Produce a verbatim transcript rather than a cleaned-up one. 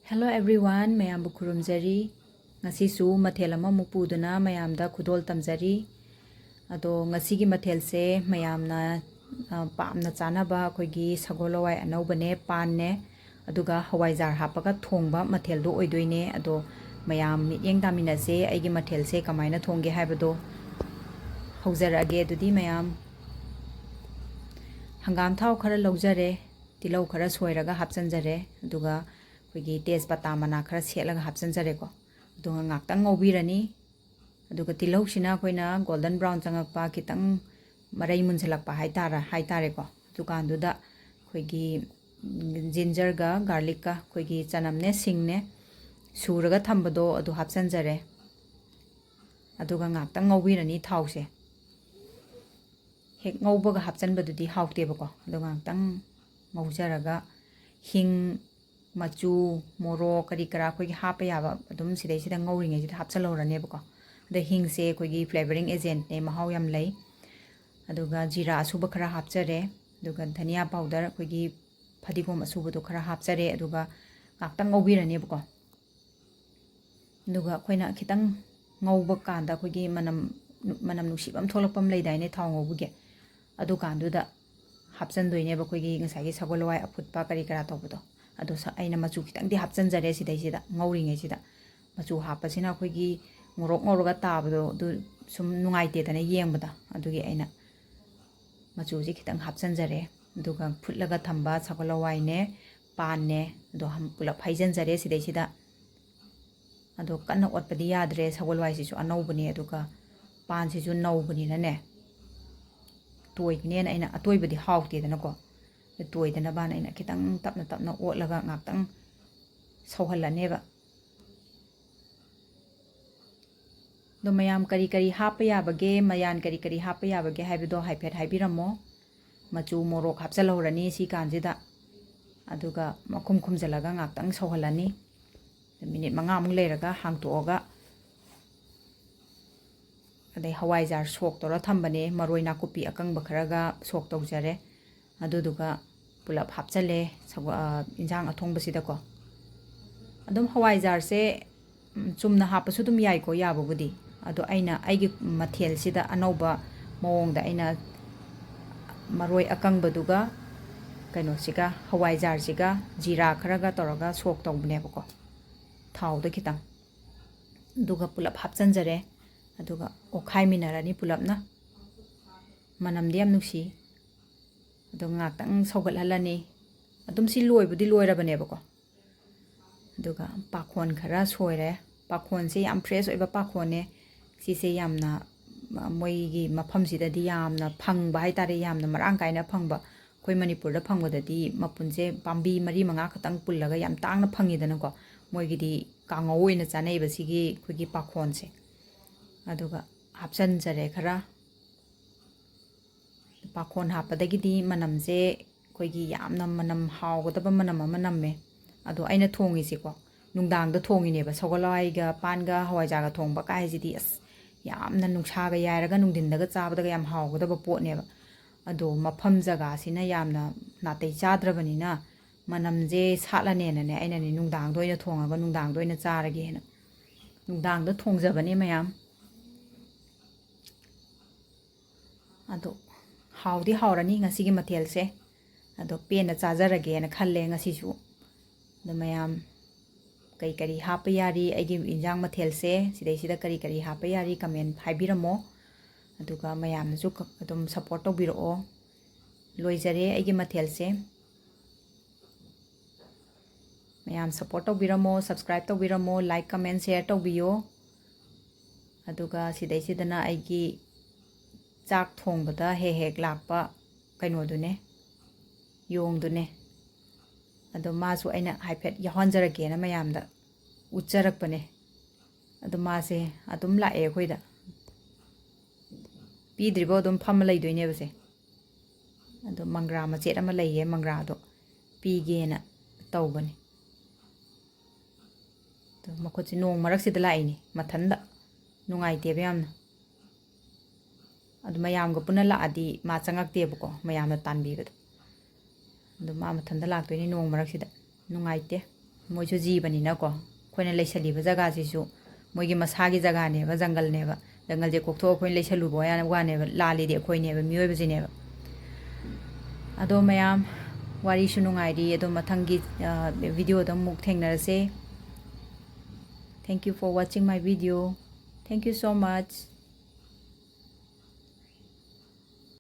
Hello everyone, ꯃꯌꯥꯝꯕꯨ ꯈꯨꯔꯨꯝꯖꯔꯤ꯫ ꯉꯁꯤꯁꯨ ꯃꯊꯦꯜ ꯑꯃꯃꯨꯛ ꯄꯨꯗꯨꯅ ꯃꯌꯥꯝꯗ ꯈꯨꯗꯣꯜ ꯇꯝꯖꯔꯤ꯫ ꯑꯗꯣ ꯉꯁꯤꯒꯤ ꯃꯊꯦꯜꯁꯦ ꯃꯌꯥꯝꯅ, ꯑ, ꯄꯥꯝꯅ ꯆꯥꯅꯕ ꯑꯩꯈꯣꯏꯒꯤ ꯁꯒꯣꯜ ꯍꯋꯥꯏ ꯑꯅꯧꯕꯅꯦ, ꯄꯥꯟꯅꯦ, ꯑꯗꯨꯒ ꯍꯋꯥꯏꯖꯥꯔ ꯍꯥꯞꯄꯒ ꯊꯣꯡꯕ ꯃꯊꯦꯜꯗꯣ ꯑꯣꯏꯗꯣꯏꯅꯦ꯫ ꯑꯗꯣ ꯃꯌꯥꯝ ꯃꯤꯠꯌꯦꯡ ꯇꯥꯃꯤꯟꯅꯁꯦ ꯑꯩꯒꯤ ꯃꯊꯦꯜꯁꯦ ꯀꯃꯥꯏꯅ ꯊꯣꯡꯒꯦ ꯍꯥꯏꯕꯗꯣ꯫ ꯍꯧꯖꯔꯛꯑꯒꯦ ꯑꯗꯨꯗꯤ ꯃꯌꯥꯝ꯫ ꯍꯪꯒꯥꯝ ꯊꯥꯎ ꯈꯔ ꯂꯧꯖꯔꯦ, ꯇꯤꯜꯍꯧ ꯈꯔ ꯁꯣꯏꯔꯒ ꯍꯥꯞꯆꯤꯟꯖꯔꯦ, ꯑꯗꯨꯒ ꯑꯩꯈꯣꯏꯒꯤ ꯇꯦꯖꯄꯇꯥ ꯃꯅꯥ ꯈꯔ ꯁꯦꯠꯂꯒ ꯍꯥꯞꯆꯤꯟꯖꯔꯦꯀꯣ꯫ ꯑꯗꯨꯒ ꯉꯥꯛꯇꯪ ꯉꯧꯕꯤꯔꯅꯤ꯫ ꯑꯗꯨꯒ ꯇꯤꯜꯍꯧꯁꯤꯅ ꯑꯩꯈꯣꯏꯅ ꯒꯣꯜꯗꯟ ꯕ꯭ꯔꯥꯎꯟ ꯆꯪꯉꯛꯄ, ꯈꯤꯇꯪ ꯃꯔꯩ ꯃꯨꯟꯁꯤꯜꯂꯛꯄ ꯍꯥꯏꯇꯥꯔꯦ, ꯍꯥꯏꯇꯥꯔꯦꯀꯣ꯫ ꯗꯨꯀꯥꯟꯗꯨꯗ ꯑꯩꯈꯣꯏꯒꯤ ꯖꯤꯟꯖꯔꯒ ꯒꯥꯔꯂꯤꯛꯀ ꯑꯩꯈꯣꯏꯒꯤ ꯆꯅꯝꯅꯦ, ꯁꯤꯡꯅꯦ, ꯁꯨꯔꯒ ꯊꯝꯕꯗꯣ ꯑꯗꯨ ꯍꯥꯞꯆꯤꯟꯖꯔꯦ꯫ ꯑꯗꯨꯒ ꯉꯥꯛꯇꯪ ꯉꯧꯕꯤꯔꯅꯤ ꯊꯥꯎꯁꯦ꯫ ꯍꯦꯛ ꯉꯧꯕꯒ ꯍꯥꯞꯆꯤꯟꯕꯗꯨꯗꯤ ꯍꯥꯎꯇꯦꯕꯀꯣ꯫ ꯑꯗꯣ ꯉꯥꯛꯇꯪ ꯉꯧꯖꯔꯒ ꯍꯤꯡ, ꯃꯆꯨ, ꯃꯣꯔꯣꯛ, ꯀꯔꯤ ꯀꯔꯥ ꯑꯩꯈꯣꯏꯒꯤ ꯍꯥꯞꯄ ꯌꯥꯕ ꯑꯗꯨꯝ ꯁꯤꯗꯩꯁꯤꯗ ꯉꯧꯔꯤꯉꯩꯁꯤꯗ ꯍꯥꯞꯆꯤꯜꯍꯧꯔꯅꯦꯕꯀꯣ꯫ ꯑꯗ ꯍꯤꯡꯁꯦ ꯑꯩꯈꯣꯏꯒꯤ flavoring agentꯅꯦ, ꯃꯍꯥꯎ ꯌꯥꯝ ꯂꯩ꯫ ꯑꯗꯨꯒ ꯖꯤꯔꯥ ꯑꯁꯨꯕ ꯈꯔ ꯍꯥꯞꯆꯔꯦ꯫ ꯑꯗꯨꯒ ꯙꯅꯤꯌꯥ powder, ꯑꯩꯈꯣꯏꯒꯤ ꯐꯗꯤꯒꯣꯝ ꯑꯁꯨꯕꯗꯣ ꯈꯔ ꯍꯥꯞꯆꯔꯦ꯫ ꯑꯗꯨꯒ ꯉꯥꯛꯇꯪ ꯉꯧꯕꯤꯔꯅꯦꯕꯀꯣ꯫ ꯑꯗꯨꯒ ꯑꯩꯈꯣꯏꯅ ꯈꯤꯇꯪ ꯉꯧꯕ ꯀꯥꯟꯗ ꯑꯩꯈꯣꯏꯒꯤ ꯃꯅꯝ, ꯃꯅꯝ ꯅꯨꯡꯁꯤꯕ ꯑꯃ ꯊꯣꯛꯂꯛꯄ ꯑꯃ ꯂꯩꯗꯥꯏꯅꯦ, ꯊꯥꯎ ꯉꯧꯕꯒꯤ꯫ ꯑꯗꯨꯀꯥꯟꯗꯨꯗ ꯍꯥꯞꯆꯤꯟꯗꯣꯏꯅꯦꯕ ꯑꯩꯈꯣꯏꯒꯤ ꯉꯁꯥꯏꯒꯤ ꯁꯒꯣꯜ ꯍꯋꯥꯏ ꯑꯐꯨꯠꯄ ꯀꯔꯤ ꯀꯔꯥ ꯇꯧꯕꯗꯣ꯫ ꯑꯗꯣ ꯁ-, ꯑꯩꯅ ꯃꯆꯨ ꯈꯤꯇꯪꯗꯤ ꯍꯥꯞꯆꯤꯟꯖꯔꯦ ꯁꯤꯗꯩꯁꯤꯗ, ꯉꯧꯔꯤꯉꯩꯁꯤꯗ꯫ ꯃꯆꯨ ꯍꯥꯞꯄꯁꯤꯅ ꯑꯩꯈꯣꯏꯒꯤ ꯉꯧꯔꯣꯛ ꯉꯧꯔꯒ ꯇꯥꯕꯗꯣ ꯑꯗꯨ ꯁꯨꯝ ꯅꯨꯡꯉꯥꯏꯇꯦꯗꯅ ꯌꯦꯡꯕꯗ, ꯑꯗꯨꯒꯤ ꯑꯩꯅ ꯃꯆꯨꯁꯦ ꯈꯤꯇꯪ ꯍꯥꯞꯆꯤꯟꯖꯔꯦ꯫ ꯑꯗꯨꯒ ꯐꯨꯠꯂꯒ ꯊꯝꯕ ꯁꯒꯣꯜ ꯍꯋꯥꯏꯅꯦ, ꯄꯥꯟꯅꯦ, ꯑꯗꯣ ꯍꯝ-, ꯄꯨꯂꯞ ꯍꯩꯖꯤꯟꯖꯔꯦ ꯁꯤꯗꯩꯁꯤꯗ꯫ ꯑꯗꯣ ꯀꯟꯅ ꯑꯣꯠꯄꯗꯤ ꯌꯥꯗ꯭ꯔꯦ, ꯁꯒꯣꯜ ꯍꯋꯥꯏꯁꯤꯁꯨ ꯑꯅꯧꯕꯅꯦ꯫ ꯑꯗꯨꯒ ꯄꯥꯟꯁꯤꯁꯨ ꯅꯧꯕꯅꯤꯅꯅꯦ, ꯇꯣꯏꯒꯅꯦꯅ ꯑꯩꯅ, ꯑꯇꯣꯏꯕꯗꯤ ꯍꯥꯎꯇꯦꯗꯅꯀꯣ, ꯑꯗꯨ ꯇꯣꯏꯗꯅꯕꯅ ꯑꯩꯅ ꯈꯤꯇꯪ ꯇꯞꯅ ꯇꯞꯅ ꯑꯣꯠꯂꯒ ꯉꯥꯛꯇꯪ ꯁꯧꯍꯜꯂꯅꯦꯕ꯫ ꯑꯗꯣ ꯃꯌꯥꯝ ꯀꯔꯤ ꯀꯔꯤ ꯍꯥꯞꯄ ꯌꯥꯕꯒꯦ, ꯃꯌꯥꯟ ꯀꯔꯤ ꯀꯔꯤ ꯍꯥꯞꯄ ꯌꯥꯕꯒꯦ ꯍꯥꯏꯕꯗꯣ ꯍꯥꯏꯐꯦꯠ ꯍꯥꯏꯕꯤꯔꯝꯃꯣ꯫ ꯃꯆꯨ ꯃꯣꯔꯣꯛ ꯍꯥꯞꯆꯤꯜꯍꯧꯔꯅꯤ ꯁꯤ ꯀꯥꯟꯁꯤꯗ꯫ ꯑꯗꯨꯒ ꯃꯈꯨꯝ ꯈꯨꯝꯖꯤꯜꯂꯒ ꯉꯥꯛꯇꯪ ꯁꯧꯍꯜꯂꯅꯤ꯫ ꯃꯤꯅꯤꯠ ꯃꯉꯥꯃꯨꯛ ꯂꯩꯔꯒ ꯍꯥꯡꯇꯣꯛꯑꯒ, ꯑꯗꯩ ꯍꯋꯥꯏꯖꯥꯔ ꯁꯣꯛ ꯇꯧꯔ ꯊꯝꯕꯅꯦ, ꯃꯔꯣꯏ ꯅꯥꯀꯨꯞꯄꯤ ꯑꯀꯪꯕ ꯈꯔꯒ ꯁꯣꯛ ꯇꯧꯖꯔꯦ꯫ ꯑꯗꯨꯗꯨꯒ ꯄꯨꯂꯞ ꯍꯥꯞꯆꯜꯂꯦ ꯁꯒꯣ-, ꯑ, ꯏꯟꯖꯥꯡ ꯑꯊꯣꯡꯕꯁꯤꯗꯀꯣ꯫ ꯑꯗꯨꯝ ꯍꯋꯥꯏꯖꯥꯔꯁꯦ, ꯎꯝ, ꯆꯨꯝꯅ ꯍꯥꯞꯄꯁꯨ ꯑꯗꯨꯝ ꯌꯥꯏꯀꯣ, ꯌꯥꯕꯕꯨꯗꯤ꯫ ꯑꯗꯣ ꯑꯩꯅ ꯑꯩꯒꯤ ꯃꯊꯦꯜꯁꯤꯗ ꯑꯅꯧꯕ ꯃꯑꯣꯡꯗ ꯑꯩꯅ ꯃꯔꯣꯏ ꯑꯀꯪꯕꯗꯨꯒ ꯀꯩꯅꯣꯁꯤꯒ, ꯍꯋꯥꯏꯖꯥꯔꯁꯤꯒ, ꯖꯤꯔꯥ ꯈꯔꯒ ꯇꯧꯔꯒ ꯁꯣꯛ ꯇꯧꯕꯅꯦꯕꯀꯣ, ꯊꯥꯎꯗ ꯈꯤꯇꯪ꯫ ꯑꯗꯨꯒ ꯄꯨꯂꯞ ꯍꯥꯞꯆꯟꯖꯔꯦ꯫ ꯑꯗꯨꯒ ꯑꯣꯠꯈꯥꯏꯃꯤꯟꯅꯔꯅꯤ ꯄꯨꯂꯞꯅ꯫ ꯃꯅꯝꯗꯤ ꯌꯥꯝ ꯅꯨꯡꯁꯤ꯫ ꯑꯗꯣ ꯉꯥꯛꯇꯪ ꯁꯧꯒꯠꯍꯜꯂꯅꯤ꯫ ꯑꯗꯨꯝ ꯁꯤ ꯂꯣꯏꯕꯨꯗꯤ ꯂꯣꯏꯔꯕꯅꯦꯕꯀꯣ꯫ ꯑꯗꯨꯒ ꯄꯥꯈꯣꯟ ꯈꯔ ꯁꯣꯏꯔꯦ꯫ ꯄꯥꯈꯣꯟꯁꯦ ꯌꯥꯝ fresh ꯑꯣꯏꯕ ꯄꯥꯈꯣꯟꯅꯦ꯫ ꯁꯤꯁꯦ ꯌꯥꯝꯅ, ꯃ-, ꯃꯣꯏꯒꯤ ꯃꯐꯝꯁꯤꯗꯗꯤ ꯌꯥꯝꯅ ꯐꯪꯕ ꯍꯥꯏ ꯇꯥꯔꯦ, ꯌꯥꯝꯅ ꯃꯔꯥꯡ ꯀꯥꯏꯅ ꯐꯪꯕ꯫ ꯑꯩꯈꯣꯏ ꯃꯅꯤꯄꯨꯔꯗ ꯐꯪꯕꯗꯗꯤ ꯃꯄꯨꯟꯁꯦ ꯄꯥꯝꯕꯤ ꯃꯔꯤ ꯃꯉꯥ ꯈꯛꯇꯪ ꯄꯨꯜꯂꯒ ꯌꯥꯝ ꯇꯥꯡꯅ ꯐꯪꯉꯤꯗꯅꯀꯣ꯫ ꯃꯣꯏꯒꯤꯗꯤ ꯀꯥꯡꯉꯧ ꯑꯣꯏꯅ ꯆꯥꯅꯩꯕ ꯁꯤꯒꯤ ꯑꯩꯈꯣꯏꯒꯤ ꯄꯥꯈꯣꯟꯁꯦ꯫ ꯑꯗꯨꯒ ꯍꯥꯞꯆꯟꯖꯔꯦ ꯈꯔ꯫ ꯄꯥꯈꯣꯟ ꯍꯥꯞꯄꯗꯒꯤꯗꯤ ꯃꯅꯝꯁꯦ ꯑꯩꯈꯣꯏꯒꯤ ꯌꯥꯝꯅ ꯃꯅꯝ ꯍꯥꯎꯒꯗꯕ ꯃꯅꯝ ꯑꯃ ꯅꯝꯃꯦ꯫ ꯑꯗꯣ ꯑꯩꯅ ꯊꯣꯡꯉꯤꯁꯦꯀꯣ, ꯅꯨꯡꯗꯥꯡꯗ ꯊꯣꯡꯉꯤꯅꯦꯕ꯫ ꯁꯒꯣꯜ ꯍꯋꯥꯏꯒ ꯄꯥꯟꯒ ꯍꯋꯥꯏꯖꯥꯔꯒ ꯊꯣꯡꯕ ꯀꯥꯏꯁꯤꯗꯤ ꯑꯁ, ꯌꯥꯝꯅ ꯅꯨꯡꯁꯥꯒ ꯌꯥꯏꯔꯒ ꯅꯨꯡꯊꯤꯟꯗꯒ ꯆꯥꯕꯗꯒ ꯌꯥꯝ ꯍꯥꯎꯒꯗꯕ ꯄꯣꯠꯅꯦꯕ꯫ ꯑꯗꯣ ꯃꯐꯝ ꯖꯒꯥꯁꯤꯅ ꯌꯥꯝꯅ ꯅꯥꯇꯩ ꯆꯥꯗ꯭ꯔꯕꯅꯤꯅ ꯃꯅꯝꯁꯦ ꯁꯥꯠꯂꯅꯦꯅꯅꯦ, ꯑꯩꯅꯅꯦ ꯅꯨꯡꯗꯥꯡꯗ ꯑꯣꯏꯅ ꯊꯣꯡꯉꯒ ꯅꯨꯡꯗꯥꯡꯗ ꯑꯣꯏꯅ ꯆꯥꯔꯒꯦꯅ ꯅꯨꯡꯗꯥꯡꯗ ꯊꯣꯡꯖꯕꯅꯦ ꯃꯌꯥꯝ꯫ ꯑꯗꯣ ꯍꯥꯎꯗꯤ ꯍꯥꯎꯔꯅꯤ ꯉꯁꯤꯒꯤ ꯃꯊꯦꯜꯁꯦ꯫ ꯑꯗꯣ ꯄꯦꯟꯅ ꯆꯥꯖꯔꯒꯦꯅ ꯈꯜꯂꯦ ꯉꯁꯤꯁꯨ꯫ ꯑꯗꯣ ꯃꯌꯥꯝ ꯀꯔꯤ ꯀꯔꯤ ꯍꯥꯞꯄ ꯌꯥꯔꯤ ꯑꯩꯒꯤ ꯏꯟꯖꯥꯡ ꯃꯊꯦꯜꯁꯦ, ꯁꯤꯗꯩꯁꯤꯗ ꯀꯔꯤ ꯀꯔꯤ ꯍꯥꯞꯄ ꯌꯥꯔꯤ comment ꯍꯥꯏꯕꯤꯔꯝꯃꯣ꯫ ꯑꯗꯨꯒ ꯃꯌꯥꯝꯅꯁꯨ ꯀ-, ꯑꯗꯨꯝ support ꯇꯧꯕꯤꯔꯛꯑꯣ꯫ ꯂꯣꯏꯖꯔꯦ ꯑꯩꯒꯤ ꯃꯊꯦꯜꯁꯦ꯫ ꯃꯌꯥꯝ support ꯇꯧꯕꯤꯔꯝꯃꯣ, subscribe ꯇꯧꯕꯤꯔꯝꯃꯣ, like, comment, share ꯇꯧꯕꯤꯌꯣ꯫ ꯑꯗꯨꯒ ꯁꯤꯗꯩꯁꯤꯗꯅ ꯑꯩꯒꯤ ꯆꯥꯛ ꯊꯣꯡꯕꯗ ꯍꯦꯛ ꯍꯦꯛ ꯂꯥꯛꯄ ꯀꯩꯅꯣꯗꯨꯅꯦ, ꯌꯣꯡꯗꯨꯅꯦ꯫ ꯑꯗꯣ ꯃꯥꯁꯨ ꯑꯩꯅ ꯍꯥꯏꯐꯦꯠ ꯌꯥꯎꯍꯟꯖꯔꯛꯀꯦꯅ ꯃꯌꯥꯝꯗ ꯎꯠꯆꯔꯛꯄꯅꯦ꯫ ꯑꯗꯣ ꯃꯥꯁꯦ ꯑꯗꯨꯝ ꯂꯥꯛꯑꯦ ꯑꯩꯈꯣꯏꯗ꯫ ꯄꯤꯗ꯭ꯔꯤꯕꯧ ꯑꯗꯨꯝ ꯐꯝꯃ ꯂꯩꯗꯣꯏꯅꯦꯕꯁꯦ꯫ ꯑꯗꯣ ꯃꯪꯒ꯭ꯔꯥ ꯃꯆꯦꯠ ꯑꯃ ꯂꯩꯌꯦ, ꯃꯪꯒ꯭ꯔꯥꯗꯣ ꯄꯤꯒꯦꯅ ꯇꯧꯕꯅꯤ꯫ ꯑꯗꯣ ꯃꯈꯨꯠꯁꯦ ꯅꯣꯡ ꯃꯔꯛꯁꯤꯗ ꯂꯥꯛꯏꯅꯤ ꯃꯊꯟꯗ, ꯅꯨꯡꯉꯥꯏꯇꯦꯕ ꯌꯥꯝꯅ꯫ ꯑꯗꯨ ꯃꯌꯥꯝꯒ ꯄꯨꯟꯅ ꯂꯥꯛꯑꯗꯤ ꯃꯥ ꯆꯪꯉꯛꯇꯦꯕꯀꯣ, ꯃꯌꯥꯝꯅ ꯇꯥꯟꯕꯤꯕꯗꯣ꯫ ꯑꯗꯨ ꯃꯥ ꯃꯊꯟꯇ ꯂꯥꯛꯇꯣꯏꯅꯤ ꯅꯣꯡ ꯃꯔꯛꯁꯤꯗ꯫ ꯅꯨꯡꯉꯥꯏꯇꯦ꯫ ꯃꯣꯏꯁꯨ ꯖꯤꯕꯅꯤꯅꯀꯣ, ꯑꯩꯈꯣꯏꯅ ꯂꯩꯁꯜꯂꯤꯕ ꯖꯒꯥꯁꯤꯁꯨ ꯃꯣꯏꯒꯤ ꯃꯁꯥꯒꯤ ꯖꯒꯥꯅꯦꯕ, ꯖꯪꯒꯜꯅꯦꯕ꯫ ꯖꯪꯒꯜꯁꯦ ꯀꯣꯛꯊꯣꯛꯑ ꯑꯩꯈꯣꯏꯅ ꯂꯩꯁꯜꯂꯨꯕ ꯋꯥ-, ꯋꯥꯅꯦꯕ꯫ ꯂꯥꯜꯂꯤꯗꯤ ꯑꯩꯈꯣꯏꯅꯦꯕ, ꯃꯤꯑꯣꯏꯕꯁꯤꯅꯦꯕ꯫ ꯑꯗꯣ ꯃꯌꯥꯝ, ꯋꯥꯔꯤꯁꯨ ꯅꯨꯡꯉꯥꯏꯔꯤ꯫ ꯑꯗꯣ ꯃꯊꯪꯒꯤ, ꯑ, videoꯗ ꯑꯃꯨꯛ ꯊꯦꯡꯅꯔꯁꯦ꯫ Thank you for watching my video. Thank you so much.